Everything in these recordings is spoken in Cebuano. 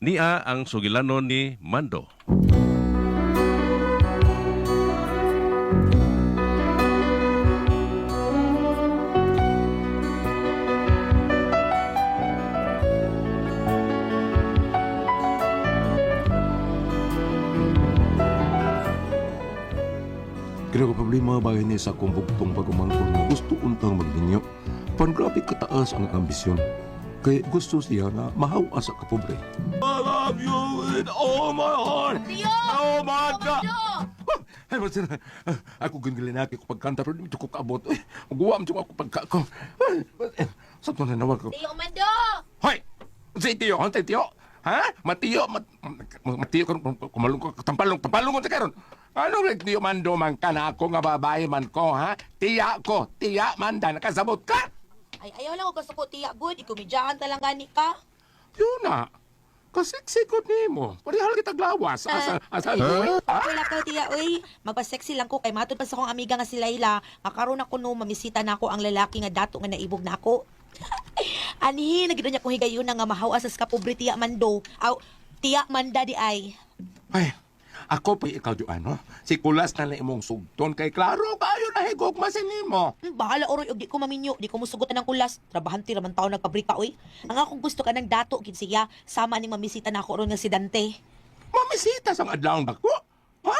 Nia ang sugilanon ni Mando. Kaya ko problema bagay ni sa akong bugtong pag-umangkon nga gusto untang magminyo. Pan grabe kataas ang ambisyon. Kay gusto siya nga mahawa sa kapobre. I love you with all my heart. Tiyo! Oh my God! Tiyo! Ay, basta na. Ako gingilinaki ko pagkanta pero di ko kaabot. Ay, maguwa mo ako pagka ko. Ay, sa to na nawag ko. Tiyo Mando! Hoy! Si Tiyo, hoy Tiyo. Ha? Matiyo, matiyo kumalong ko, tampalong, tampalong ko sa karon. Ano rin tiyo mando man ka na ako nga babae man ko, ha? Tiya ko, tiya manda, nakasabot ka? Ay, ayaw lang ko kasuko, tiya. Good, ikumidyahan ta lang gani ka. Yun na. Kasiksikot ni mo. Parehal kita glawas. Asa, asa, huh? Ha? Wala ka, tiya, uy. Magpa-sexy lang ko kay matod pa sa akong amiga nga si Layla. Nga karon ako no, mamisita na ako ang lalaki nga dato nga naibog na ako. Anhi, nagito niya kong higayon nga mahaw asas ka pobre tiya Mando. Aw, tiya Manda di ay. Ay, ako pa ikaw di ano? Si Kulas na lang imong sugton kay klaro kayo na higog masin mo. Bahala oroy og di ko maminyo, di ko musugotan ng kulas. Trabahante raman tao nagpabrika oy. Ang akong gusto ka ng dato gid siya, sama ning mamisita na ako ron nga si Dante. Mamisita sa adlaw dako. Ha?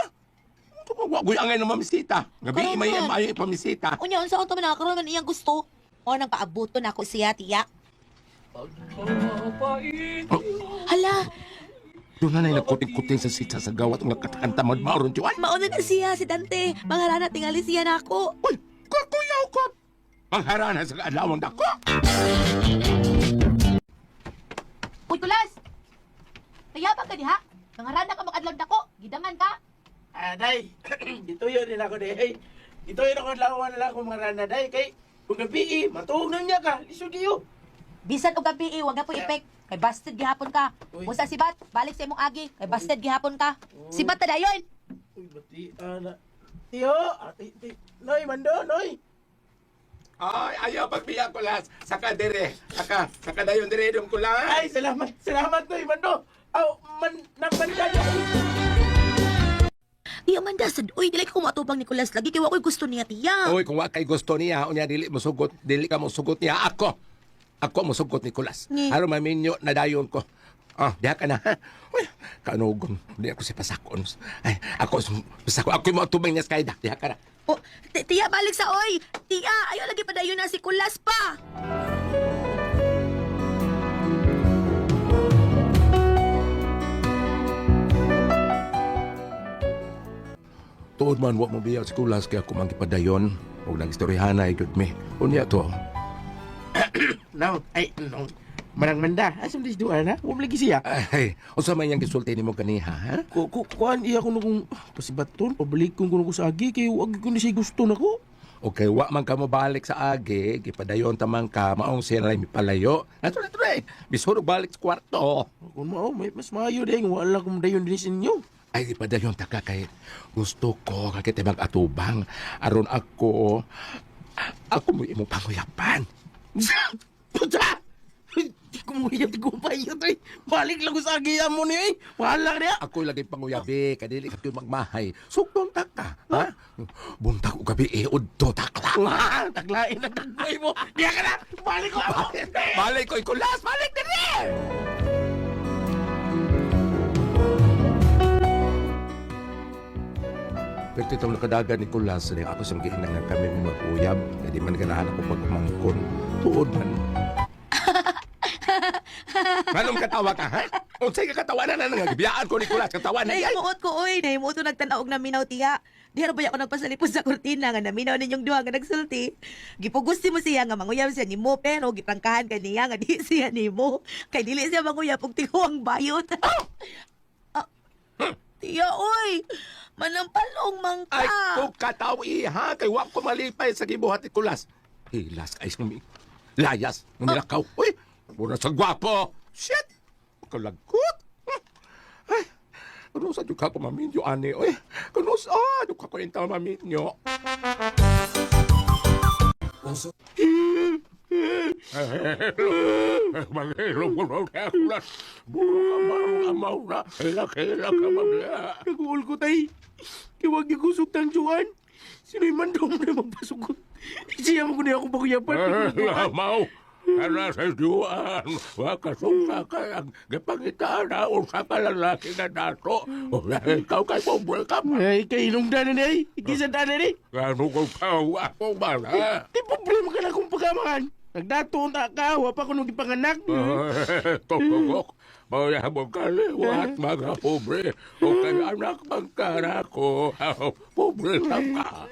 Wa guy angay na mamisita. Gabi Karon may man. may pamisita. Unya unsa unta man nakaroon man iyang gusto. O nang paabuto na ako siya, tiya. Oh, Hala, doon na nagkuting-kuting sa sita sa gawat nga katakanta magmauron Juan. mauna na siya si Dante. Mangharana tingali siya na ako. Uy, kakuyaw ko. Mangharana sa adlaw dako. Uy, kulas! Tayabang ka diha. Mangharana ka makadlaw dako. Gidangan ka. Ah, day. Gituyo din ako, day. Gituyo na ko lawan na lang akong mga rana, day. Kay, kung gabi, eh, matuog na niya ka. Lisod kayo. Bisan og gabi eh, wag na po ipek. Kay busted gihapon ka. Uy. Usa si Bat, balik sa imong agi. Kay busted gihapon ka. Si Bat ta dayon. Uy, bati, ah, na. Tiyo, ah, ti, ti. Noy, mando, noy. Ay, ayaw pagbiya kulas. Saka dire. Saka, saka dayon dire dong kulas. Ay, salamat, salamat, noy, mando. Aw, man, nang banda niya. Tiya man dasad. Uy, dili ko matubang ni Kulas lagi kay wa ko'y gusto niya tiya. Uy, kung wa kay gusto niya, unya dili mo sugot, dili ka mo sugot niya ako. Ako mo sugot ni Kulas. Ngi. Aron maminyo na dayon ko. Ah, diha ka na. Ha? Uy, kanugon. Di ako si pasakon. Ay, ako pasakon. Ako mo tubang niya sa kaida. Diha ka na. Oh, tiya balik sa oy. Tiya, ayaw lagi pa dayon na si Kulas pa. Tuod man wa mo biya sa kulas kaya ako mangipadayon. Og nagistoryahan ay gud mi. Unya to. No, ay, no. Manang manda. Asam dis duan, ha? Huwag lagi siya. Ay, unsa man yang gisulti nimo kaniha, ha? Ku, ku, kuan, iya ko na kung pasibaton, pabalik ko ko sa agi, kay wag ko na siya gusto na ko. Okay, wa man ka mo balik sa agi, gipadayon ta man ka, maong siya na mipalayo. Nato na eh. Bisod og balik sa kwarto. Kung mao, may mas maayo day, wala kong dayon din sa inyo. Ay, di pa dayon ta ka kay gusto ko ka kita mag-atubang. Aron ako, ako mo imong panguyapan. Puta! Di ko mo di ko pa iyo, tay. Balik lang ko sa agiyan mo niyo, eh. Wala ka niya. Ako lagi panguyabi, kadili ka magmahay. Sugdon ta ka, ha? Buntag og gabi, eh, udto takla. Wah, taglain ang tagboy mo. Diya ka na! Balik ko ako! Balik ko ikulas, balik diri! Pero itong nakadagan ni Kulas, ni ako sa giinang nga kami mag-uyab, di man ganahan ako pagmangkon. Tuod man. Anong katawa ka, ha? Unsay ka katawanan na nga gibiyaan ko ni Kulas, katawanan yan. Nahimuot ko oy, nahimuot ko nagtan-aw og naminaw tiya. Di ra ba ako nagpasalipod sa kurtina nga naminaw ninyong duha nga nagsulti. Gipugos mo siya nga manguyab siya nimo pero giprangkahan ka niya nga di siya nimo. Kay dili siya manguyab og tiguang bayot. Ah, tiya oy, manampalong man ka. Ay, kung kataw iha, kay wa ko malipay sa gibuhat ni Kulas. Hilas kay sumi. Layas, nilakaw. Uy, mura sa gwapo. Shit! Kalagkot. Ay, kuno sa ka ko maminyo, ani. Uy, kuno sa ka ko intaw maminyo. Lamaw na. Hilak-hilak ka man niya. Naguol ko, tay. Kay wag ko sugtang Juan. Sino'y mandom na magpasugot. Siya mo ko na akong pakuyapan. Lamaw. Kana sa Juan, wakasong ka ang gipangitaan na usa ka lalaki nga dato. O, ikaw kay pobre ka pa. Ay, kailong dana na eh. Ikisa dana ni. Gano ko ka, ako ba na? Di problema ka na kung pagkamahan. Nagdato na ka, wa pa ko nung gipanganak. Tugok, maya mo kaliwat mga pobre. O kay anak magkara ko, pobre sa ka.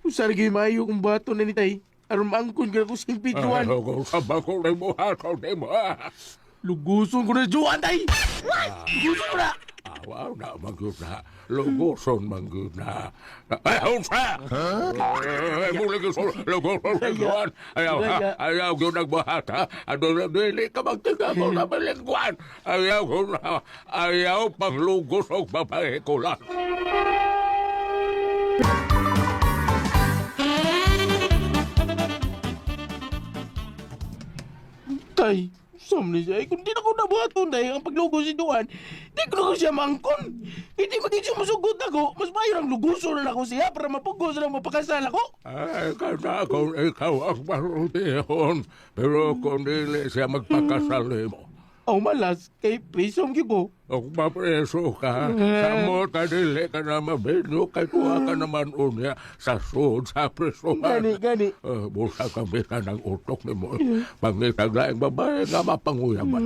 Usar gyud maayo kung bato na ni tay. Aron maangkon ka ko sa Juan. Kung sa bako na mo, hakaw na mo. Luguson ko na Juan, tay. Luguson ko na. Awaw na magyud na. Luguson magyud na. Ay, unsa! Ay, muli ko luguson sa Juan. Ayaw, ha? Ayaw ko nagbuhat, ha? Ano na dili ka magtiga mo na malingguan. Ayaw ko na. Ayaw panglugos og babae ko lang. Tay, sam ni siya. Eh, kung di na ko nabuhaton, tay, ang paglugos si Juan, di ko na ko siya maangkon. Hindi maging sumusugot ako. Mas mayo ang luguson na ako siya para mapugos na mapakasal ako. Ay, kana kung ikaw ang marutihon. Pero kung dili siya magpakasal mo. Aw malas, kay prisom gyud ko. Kung mapreso ka, samot ka dili ka na mabino, kay tuwa ka naman unya sa sud sa presohan. Gani, gani. Busa kami ka ng utok ni mo. Pangitag laing babae nga mapanguyaman.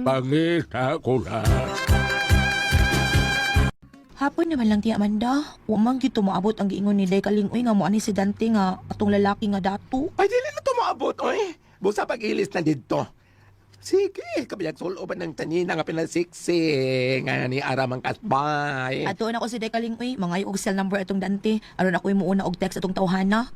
Pangita ko na. Hapon naman lang tiya Amanda. Wa man gyud tumaabot ang giingon ni Day Kalingoy nga mo ani si Dante nga atong lalaki nga dato. Ay, dili na tumaabot, oy. Busa pag-ilis na dito. Sige, kabiyag suloban ng tanina nga pinasiksing nga ni Aramang Kasbay. Ato na ko si Day Kalingoy, mangayo og cell number atong Dante aron ako muuna og text atong tawhana.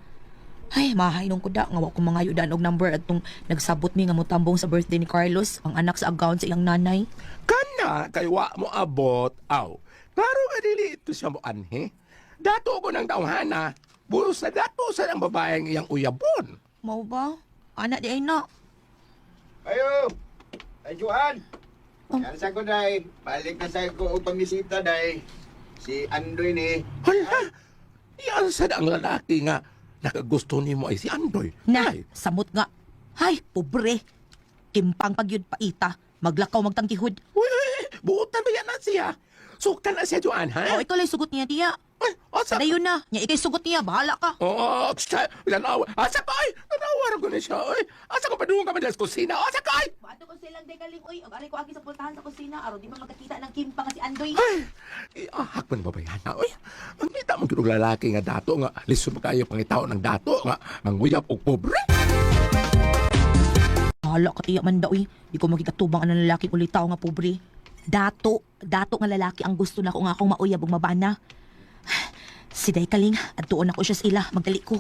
Ay, mahainong ko da nga wa ko mangayo dan og number atong nagsabot mi nga motambong sa birthday ni Carlos, ang anak sa account sa iyang nanay. Kana kay wa mo abot aw. Klaro nga dili ito siya mo anhe. Dato ko ng tawhana. Busa dato sa ng babaeng iyang uyabon. Mao ba? Anak di ay na. Ayo! Ay, Juan! Oh. Yan sa ko, day. Balik na sa ko og pangisita, day. Si Andoy ni. Hala! Iyan sad ang lalaki nga nakagusto nimo ay si Andoy. Na, Ay, samot nga. Ay, pobre. Timpang pagyud paita. Maglakaw magtangkihod. uy, uy, uy, buotan ba yan na siya? Suktan na siya, Joan, ha? O, ikaw lang sugot niya, tiya. Ay, asa? Padayon na. Nya ikay sugot niya, bahala ka. Oo, siya, tanawa. Asa ka, ay? Tanawa ko na siya, ay. Asa ka padung ka man sa kusina? Asa ka, ay? Bato ko silang dekaling, oy. Ang aray ko agi sa pultahan sa kusina. Aron di man magkakita ng kimpa nga si Andoy. Ay, iahak mo ni babayana, oy. Mangita mo gyud og lalaki nga dato nga lisod pa kayo pangitao ng dato nga manguyab og pobre. Bahala ka tiya man daw, oy. Di ko makikatubang ang lalaki ulitaw nga pobre. Dato, dato nga lalaki ang gusto na ko nga akong mauyab ug mabana. Si Dekaling, adtuon ako siya sa ila, magdali ko.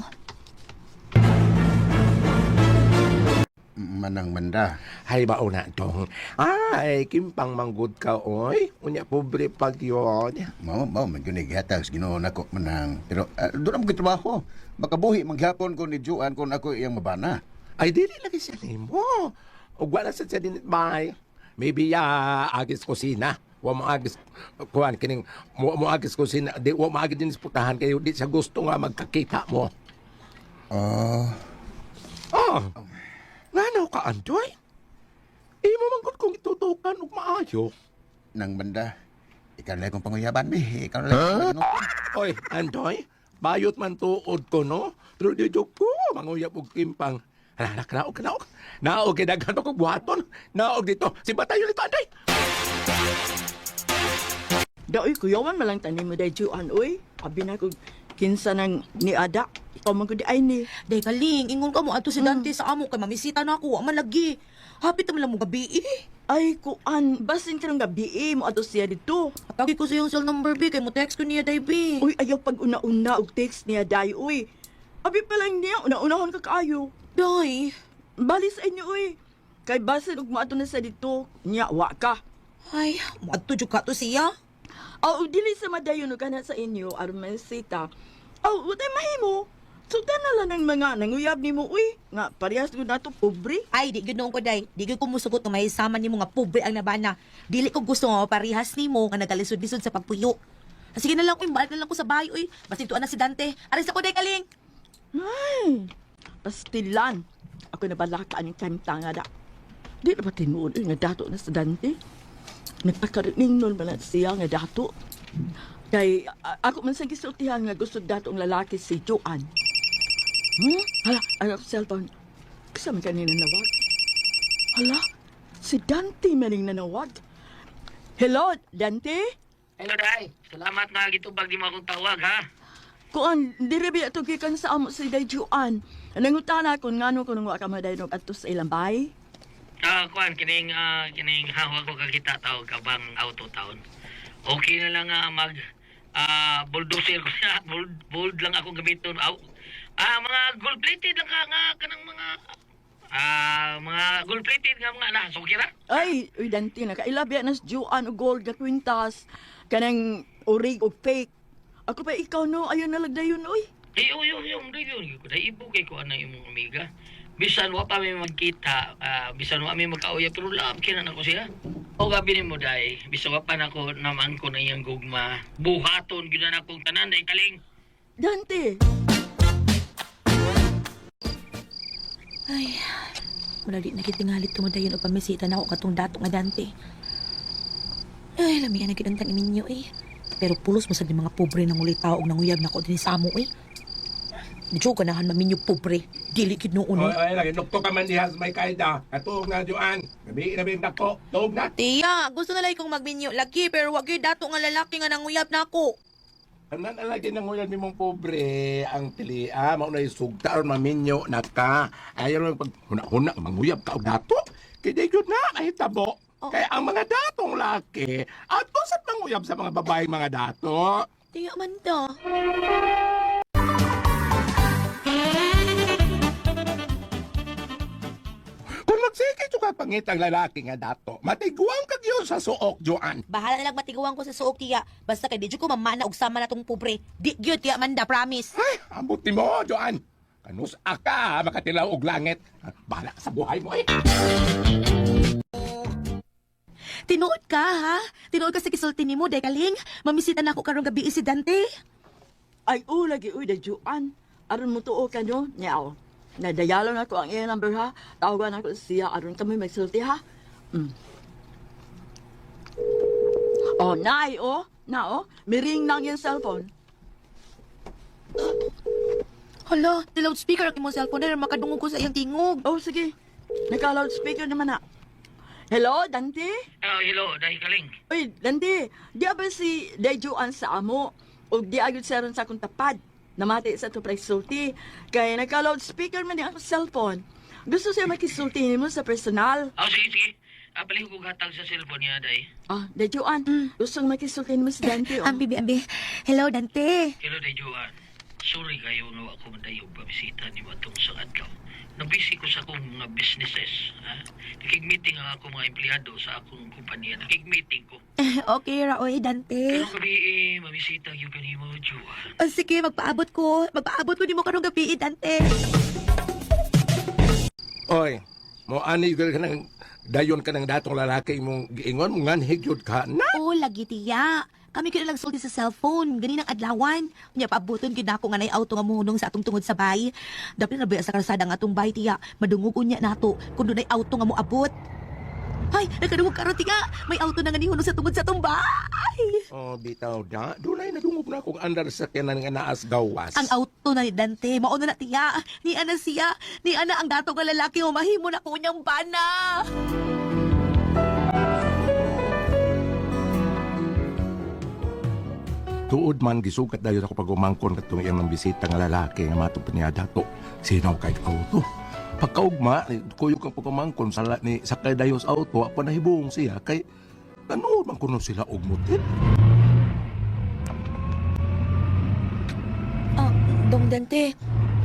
Manang manda. Hay ba una tong. Ay, kimpang manggod ka oy. Unya pobre pag yon. Mao, mao, man yun gihatag sa Ginoo nako manang. Pero doon ang trabaho. Makabuhi manghapon ko ni Juan kung ako iyang mabana. Ay dili lagi siya nimo. Ug wala sad siya dinit bay. Maybe ya agis kusina. Wa mo agis kuan kining mo mo agis kusina. Di wa mo agis din putahan kayo di siya gusto nga magkakita mo. Ah, Oh. Ngano ka Andoy? Imo man gud kung itutukan og maayo. Nang banda. Ikaw na lang akong panguyaban, bi. Ikaw na lang akong panguyaban. Oy, Andoy, bayot man tuod ko no. Pero di jud ko manguyab og timpang. Hala, naog, naog. Naog, kay daghan pa kog buhaton. Naog dito. Si Batayo dito, Andoy. Daoy kuyawan malang tanim mo day Juan oy. Abi na ko kinsa nang ni ada. Ikaw man gud ay ni. Day kaling, ingon ka mo adto si Dante sa amo kay mamisita na ako, wa man lagi. Hapit naman lang mo gabi eh. Ay kuan, basin karong gabi eh, mo ato siya dito. Atagi ko sa iyong cell number B kay mo text ko niya day B. Uy, ayaw pag una-una og text niya day uy. Abi pa lang niya una-unahon ka kaayo. Day. Bali sa inyo uy. Kay basin og moadto na sa dito, niya wa ka. Ay, moadto jud ka to siya. Aw, dili sa madayon og kana sa inyo aron masita. Aw, utay mahimo. Sugdan na lang ng mga nanguyab nimo uy. Nga parehas gud nato pobre. Ay, di gyud noon ko day. Di gyud ko musugot nga may sama nimo nga pobre ang nabana. Dili ko gusto nga maparihas nimo nga nagalisod-lisod sa pagpuyo. Ah, sige na lang, uy, balik na lang ko sa bahay, uy. Basig tuan na si Dante. Aris ako day kaling. Ay, pastilan. Ako nabalaka ang kanta nga da. Di na ba tinuod uy, nga dato na sa Dante? Nagpakarining nun man na siya nga dato. Kay ako man sa gisultihan nga gusto dato ang lalaki si Joan. Hala, ang akong cellphone. Kasama kanina nanawag. Hala, si Dante maning nanawag. Hello, Dante? Hello, Day. Salamat nga gitubag di mo akong tawag, ha? Kuan, diri biya to gikan sa amo si Day Juan. Nangutana kon ngano kun wa ka madaynog adto sa ilang bahay. Kuan, kining, kining hawa ko kakita tawag ka bang auto town. Okay na lang mag bulldozer ko na. Bold, bold lang ako gamiton. Aw, mga gold plated lang ka nga kanang mga mga gold plated nga mga na. So, okay ra? Ay, uy Dante nakaila biya na si Juan og gold nga kwintas kanang orig og fake. Ako pa ikaw no, ayon na lagdayon uy. Eh, uy, uy, uy, uy, uy, uy, ibo kay ko ana imong amiga. Bisan wa pa mi magkita, bisan wa mi magkauya, pero love kina nako siya. O gabi nimo day, bisan wa pa nako naman ko na iyang gugma. Buhaton gyud na akong tanan day kaling. Dante, Ay, wala di nakitingalit tumadayon o pamisita na ako katong dato nga Dante. Ay, lamian na gid ang iminyo eh. Pero pulos mo sa di mga pobre nang ulitaw og nanguyab na ko din sa amo eh. Di ko ganahan maminyo pobre. Dili gid noon. Oy, oy, lagi nukto ka man diha sa may kaida. Katuog na, Joan. Gabi na ba yung dako? Tuog na. Tiya, gusto na lang kong magminyo lagi pero wag gyud dato nga lalaki nga nanguyab na ako. Kanan ang lagi nang ulan mong pobre ang tili ah mao na sugta aron maminyo na ka. Ayaw lang pag huna-huna manguyab ka og dato. Kay di gyud na mahitabo. Oh. Kaya ang mga datong laki ato sa manguyab sa mga babaeng mga dato. Tiya man to. Kung magsige ka pangit ang lalaki nga dato, matiguang ka gyud sa suok, Joan. Bahala na lang matiguan ko sa suok tiya. Basta kay di jud ko mamana og sama na tong pobre. Di gyud tiya manda, promise. Ay, ambot nimo, Joan. Kanus aka makatilaw og langit. Bahala ka sa buhay mo eh. Tinuod ka ha? Tinuod ka sa gisulti nimo day kaling. Mamisita na ako karong gabi si Dante. ay u lagi uy Day Juan. Aron mo tuo ka no, nyaw. Nadayalo na ko ang iyang number ha. Tawagan ako siya aron kami magsulti ha. Oh, nay oh, na oh, miring nang iyang cellphone. Hala, di loudspeaker ang imong cellphone na makadungog ko sa iyang tingog. Oh, sige. Naka-loudspeaker naman na. Hello, Dante? Hello, Day kaling. Uy, Dante, di ba si Day Juan sa amo? O di agad siya ron sa akong tapad? Namati sa to sulti. Kaya naka-loudspeaker man niya akong cellphone. Gusto siya makisulti nimo sa personal. Oh, sige, sige. Palihog ko hatag sa cellphone niya, Day. Ah, Day Juan, gusto makisulti nimo si Dante. Oh. Ambi, ambi. Hello, Dante. Hello, Day Joan. Sorry kayo nga wa ko madayog pabisita ni atong sa adlaw. Nabisi ko sa akong mga businesses. Ha? Nakig-meeting ang akong mga empleyado sa akong kumpanya. Nakig-meeting ko. Okay ra oy, Dante. Karong gabi, eh, mabisita yung kanimo, Joan. Oh, sige, magpaabot ko. Magpaabot ko nimo karong gabi, Dante. Oy, mo ani gyud ka nang dayon ka ng datong lalaki imong giingon mo nganhig gyud ka na. Oh, lagi tiya. Kami gyud lang sulti sa cellphone, ganinang adlawan. Nya paaboton gyud nako nga nay auto nga muhunong sa atong tungod sa bay. Dapat na ba sa kalsada nga atong bay tiya. Madungog unya nato kung dunay auto nga moabot. Ay, nakadungog karon tiya. May auto na nga nihunong sa tungod sa atong bay. Oh, bitaw na. Dunay nadungog na kung andar sa kanan nga naas gawas. Ang auto na ni Dante, mao na na tiya. Ni ana siya, ni ana ang dato nga lalaki nga mahimo na ko niyang bana. Tuod man gisugat dayon ako pag umangkon katong iyang nang bisita nga lalaki nga matong pa niya dato. Sinaw kay auto. Pagkaugma, kuyog ang pagumangkon sa ni sakay dayon sa auto, apa nahibong siya kay nanood man kuno sila og motel. Oh, Dong Dante,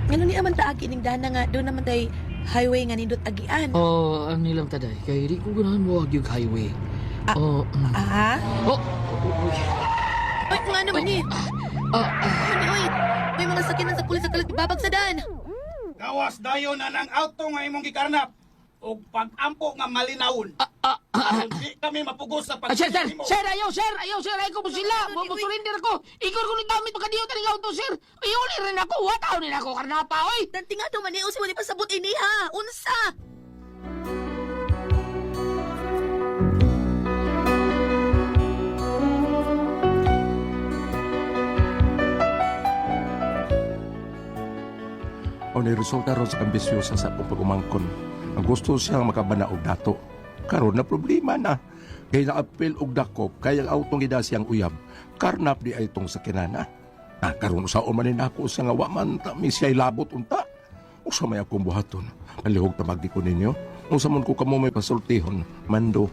ngano ni aman taagi ning dana nga doon naman tay highway nga nindot agian. Oh, ang nilang taday. Kay di ko ganahan mo yung highway. Ah. Oh. Ah? Oh, uy. Uy, nga naman eh. Ah, Ano, uy? Napay mga sakyanan sa pulis sa kalagibabag sa dan. Gawas dayon na ng auto nga imong gikarnap og pag-ampo nga malinawon. Aron di kami mapugos sa Ah, sir, sir, pag sir, ayaw, sir, ayaw, sir, ayaw ko mo sila. Mo surrender ako. Igor ko ni gamit makadiyo taning auto, sir. Iuli rin ako. Wataw rin ako, karnapa, oy. Dante nga daw manius mo di pasabot ini ha. Unsa? O ni resulta ron sa ambisyosa sa akong pagumangkon. Ang gusto siya makabana og dato. Karon na problema na. Kay naapil og dakop kay ang autong gida siyang uyab. Karnap di ay itong sakinana. Ah, karon sa man ni nako siya nga wa man ta mi siya'y labot unta. Usa may akong buhaton. Palihog tamagi ko ninyo. Unsa man ko kamo may pasultihon, mando.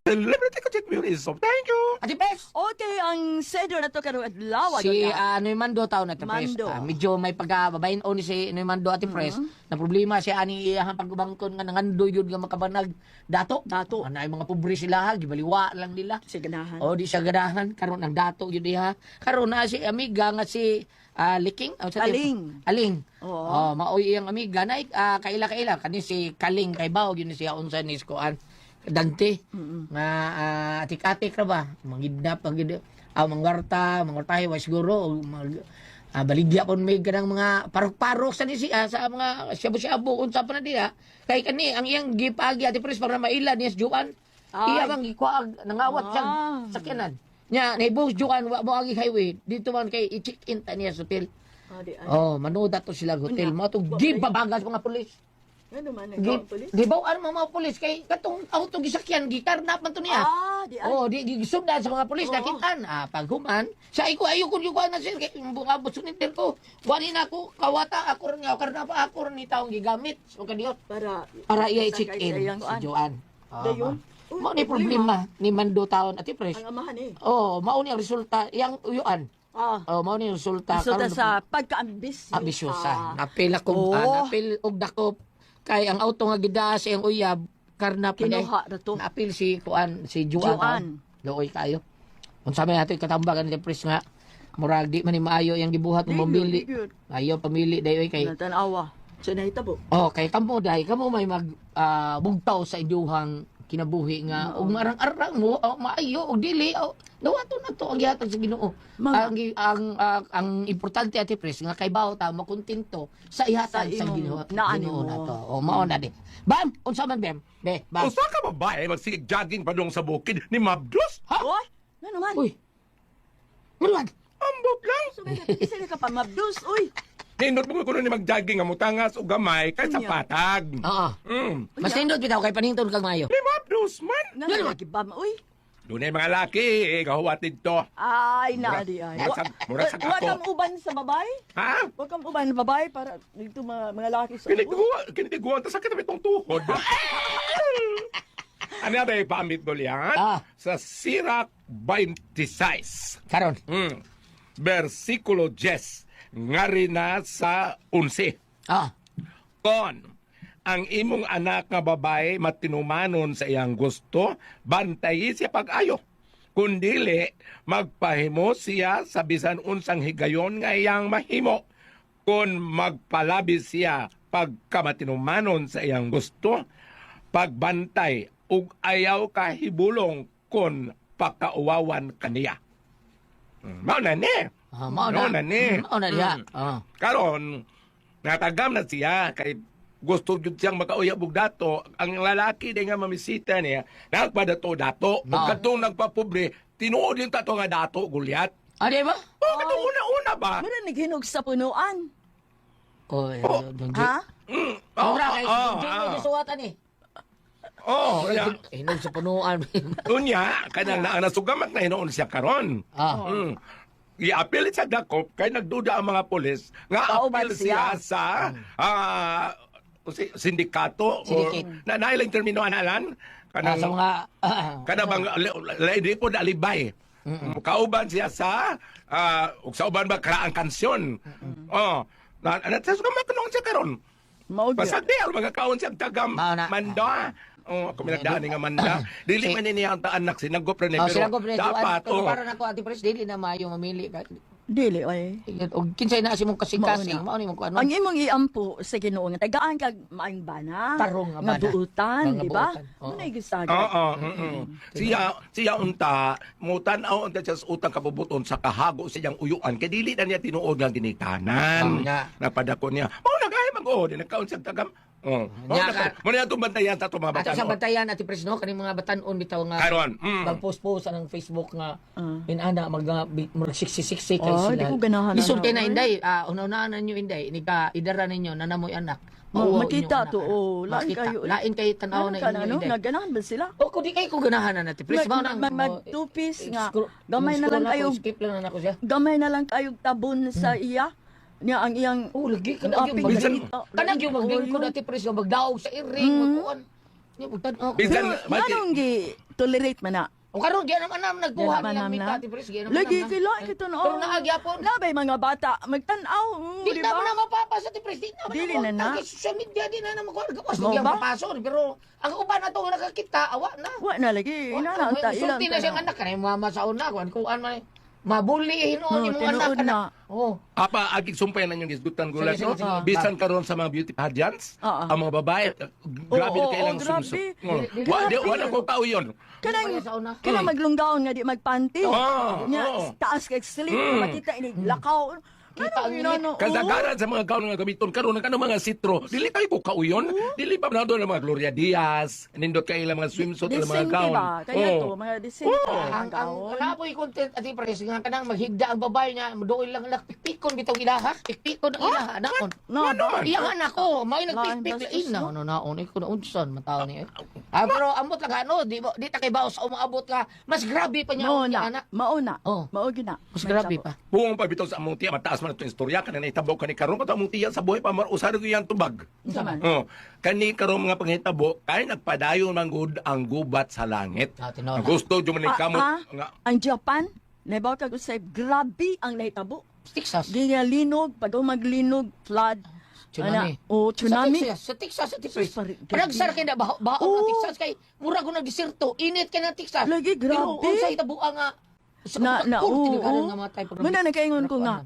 Celebrity ko check beauty so thank you. Ate Pres! Okay, ang sender na to karong adlaw. Si Noy Mando tao na Ate Pres. Mando. Ah, medyo may pagkababain o ni si Noy Mando Ate Pres. Na problema siya ani iyang pagbangkon nga nangandoy yun nga makabanag dato. Dato. Ano ay mga pobre sila ha, gibaliwa lang nila. Si ganahan. O di siya ganahan karon ang dato yun diha. Karon na si amiga nga si Liking, oh, sa Aling. Aling. Oo. Oh, maoy iyang amiga na kaila-kaila kani si Kaling kay Bao yun siya unsa ni kuan Dante nga atik-atik ra ba mangidnap mangid mangwarta mangwartahe wa siguro o mag baligya pon may kanang mga parok-parok sa ni siya sa mga shabu-shabu unsa pa na diha kay kani ang iyang gipagi ati pres para maila niya sa Juan Ay. iya bang gikuag nangawat siya sakyanan nya nahibong Juan wa mo agi highway dito man kay i-check in ta niya sa hotel. Ah, di ay. Oh, manood ato sila og hotel. Mo to gibabagas mga pulis. Ano man Gi nagkaon pulis? Gibawaan mga mga pulis kay katong auto gisakyan gikarnap man to niya. Ah, di ay. Oh, di gisundan sa mga pulis Oo. nakitaan. Ah, paghuman, sa iko ayo kun yung na sir kay abot suninter ko. Wani na ako kawata ako ron nga karnap ako ron ni taong gigamit. So kadiyot Para para iya i-check Sa in iyang si kuan. Joan. Ah, Dayon. Uy, Mao ni problema ni Mando taon ati pres. Ang amahan eh. Oh, mao ni ang resulta iyang uyuan. Ah. Oh, mao ni ang resulta Resulta Karon, sa pagkaambis. ambisyosa. Napil ako, Oo. napil og dakop kay ang auto nga gidaa sa iyang uyab karna pa Kinuha na to. Napil si kuan si Juan. Juan. Luoy kayo. Unsa may ato katambagan ni Pres nga murag di man ni maayo iyang gibuhat Di ng gyud, mamili. di gyud. Ayo pamili dayoy kay Natanawa. Sa nahitabo. Oh, kay kamo dai kamo may mag bugtaw sa inyuhang kinabuhi nga ug marang-arang mo oh, maayo og dili oh, dawato na to ang gihatag sa Ginoo. Mga- Ang importante ate Pres nga kay bawo ta makontento sa ihatag Sa sa, imong Ginoo. naan Ginoo mo. na to. Oh, mao na di. Bam, unsa man bem? Be, bam. Usa ka babae magsigig jogging padung sa bukid ni Mabdos? Ha? Oy, ano man? Uy. Maluwag. Ambot lang. So, kasi ka pa mabdus, uy. Nindot mo kuno ni magjogging nga mutangas og gamay kay sa Unya. patag. Oo. Mas nindot bitaw kay panington kag maayo. Ni Mabdos man. Nga gibam, uy. Dunay mga laki eh, gahuwat dito. Ay, na di ay. Mura sa Wa ako. kang uban sa babay? Ha? Wa kang uban sa babay para dito mga laki sa Kinitiguan, kinitiguan, tas sakit na itong tuhod. Ano ba ipaamit ko liyan? Ah. Sa Sirach 26. Karon. Versikulo 10. Ngari na sa 11. Ah. Kon, ang imong anak nga babae matinumanon sa iyang gusto, bantayi siya pag-ayo. Kung dili, magpahimo siya sa bisan unsang higayon nga iyang mahimo. Kung magpalabi siya pagkamatinumanon sa iyang gusto, pagbantay ug ayaw kahibulong kon pakauwawan kaniya. Mao na ni. Ah, mao na. Mao na ni. Mao na diha. Ah. Karon, natagam na siya kay gusto jud siyang makauyab og dato. Ang lalaki di nga mamisita niya, nagpadato dato. Ug Oo. kadtong nagpapobre, tinuod yung tato nga dato, Gulyat. Ah, di ba? Oh, katong una-una ba? Mura naghinog sa punuan. Oh, Oh. Don J. Ha? Oh, Mura kay oh, Don J. oh, may gisuwatan eh. Oh, ya. Hinog sa punuan. Unya, kanang na nasugamat na hinuon siya karon. Ah. Iapil sa dakop kay nagduda ang mga pulis nga Kauban apil siya siya. sa sindikato or Syndicate. na nailang termino analan Ah, kanang sa mga kana bang di po na alibay. Kauban siya sa ug sa uban ba karaang kansyon. Oh, na na sa sugamat noon siya karon. Mao gyud. Pasag di ang mga kaon siya tagam Mao na. mando. Oh, ako minagdaan nga manda. Dili man ni niya ang anak sinagop ra ni Oh, pero sila ko pre, dapat pero oh. para nako Ate Pres, dili na maayo mamili ka. Dili ay. Og kinsay na si mong kasing-kasing, Mao mao ni mong kuan. Ang imong iampo sa Ginoo nga tagaan kag maayong bana. Tarong nga bana. Nga buutan, Nga di ba? buutan, oo. Mao na gisagad. Oo, Siya siya unta mutan-aw unta siya sa utang kabubuton sa kahago sa iyang uyuan kay dili na niya tinuod nga ginikanan. Oh, nya. Napadako niya. Mao na kay mag-o, di nagkaon siya tagam. Oh. Mao Nya na ka- mo na itong bantayan sa atong mga Ato batan. sa bantayan Ate Pres no, kaning mga batan-on bitaw nga Karon. Mag-post-post anang Facebook nga inana mag murag 66 kay Oh, sila. di ko ganahan Lisod ana, kay na oy. inday, una-unaan ninyo inday, ni ka idara ninyo nanamoy anak. Mauwaw Makita inyong to, anak, oh, lain Makita. kayo. Lain kay tan-aw na Ano ka na, inyo no? inday. Naganahan ba sila? O kung di kay ko ganahan na Ate Pres, mao nang Mag two-piece nga. Gamay na lang kayo. Skip lang na nako siya. Gamay na lang kayo tabon sa iya. Niya ang iyang Oh, lagi ka na Aping yung Minsan- Kanang yung maglingkod Ate Pres nga magdaog sa iring, magkuan. Nya pagtan-aw ko. Minsan Pero nganong gi tolerate man na? O karon giya naman nam nagkuha Diyan naman nilang nam mita na. Ate Pres, giya naman Lagi nam na. kay lain kita na. Pero naagyapon. Labay mga bata magtan-aw, Di di na ba? man na mapapasa Ate Pres, di na man Dili na na. Kay social media di na na makuha gawas Mao di ang ba? papaso pero ang uban na to nga nakakita awa na. Wa na lagi, ina na ang ta ilang. Sulti na siyang anak kanay mama sa una kuan kuan man mabuli hinuon No, imong anak tinuod anak. na. Oh. Apa agig sumpay na inyong gisgutan gulat Sige, no. sige, sige. Bisan karon sa mga beauty pageants, Oo. ang mga babae grabe Oo, na kailang oo, grabe. sumsum. Oh. Wa di Grabe. wa na ko kauyon. Kanang Wala sa una. kanang maglunggaon nga di magpanty. Oo, Nya oo. taas kay slip makita ini lakaw. Kita ang Kanang inano, oo. Kasagaran sa mga gown nga gamiton karon ang kanang mga sitro, dili kayo ko kauyon. Dili pa na doon ang mga Gloria Diaz, nindot kay ilang mga swimsuit ilang mga Decente gown. ba? Kaya Oo. to, mga decente ang Ang gaon. napoy content Ate Pres nga kanang maghigda ang babae niya dool lang anak pikpikon bitaw ilaha, pikpikon ang ilaha naon. No, ba? Iya nga nako, may Lain nagpikpik bastos, lain na no? ano naon ko na unsan mataw ni. Ah, pero ambot lang ano, di di ta kay baos sa umaabot ka. Mas grabe pa niya Mao ang na. anak. Mao na. Oh. Mao gyud na. Mas May grabe tabo. pa. Buong pa bitaw sa among tiya, mataas man itong istorya, kanang nahitabo kani karon kato among tiya sa buhay pa marusar ko yang tubag. Unsa man? Oh, kani karon mga panghitabo kay nagpadayon man gud ang gubat sa langit. Ah, tinuod. Ang gusto jud man ni kamot nga Ang Japan, nabaw kag usay grabe ang nahitabo. Texas. Gilinog, pag maglinog, flood. Tsunami. Ana, oh, tsunami. Sa Texas, sa Texas, Ate Pres. Pare- grabe. Panagsar kay na baho baho Oo. ng Texas kay mura ko nag diserto, init kay ng Texas. Lagi, grabe. Pero unsa hitabuha nga sa Na na oo, oo. nga matay pag Muna nakaingon ko nga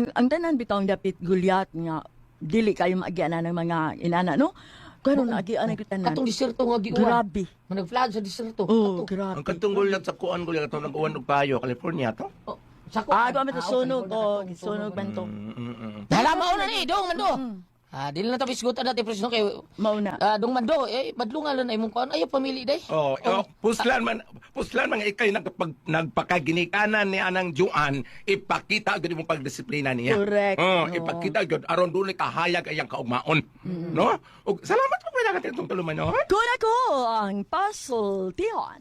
ang tanan bitaw ang dapit gulyat nga dili kayo maagianan ng mga inana no. Karon naagian ko tanan. Katong diserto nga giuwan. Grabe. Manag-flood sa diserto. Oh, Kato. grabe. ang katungol lang sa kuan ko lang katong nag-uwan og payo California to. Oh, sa Ah, ko to sunog okay, oh, katong sunog man to. Dala mao na ni dong mando. Ah, dili na ta bisgutan natin Pres no kay Mao na. Ah, dong mando, eh badlungan lang na imong kuan. Ayo pamili day. Oh, oh, puslan man ikay nagpakaginikanan ni anang Juan, ipakita gyud imong pagdisiplina niya. Correct. Oh, No. ipakita gyud aron dunay kahayag ayang kaugmaon. No? Ug salamat po kay itong tuluman no. Kuna ko ang pasultihan.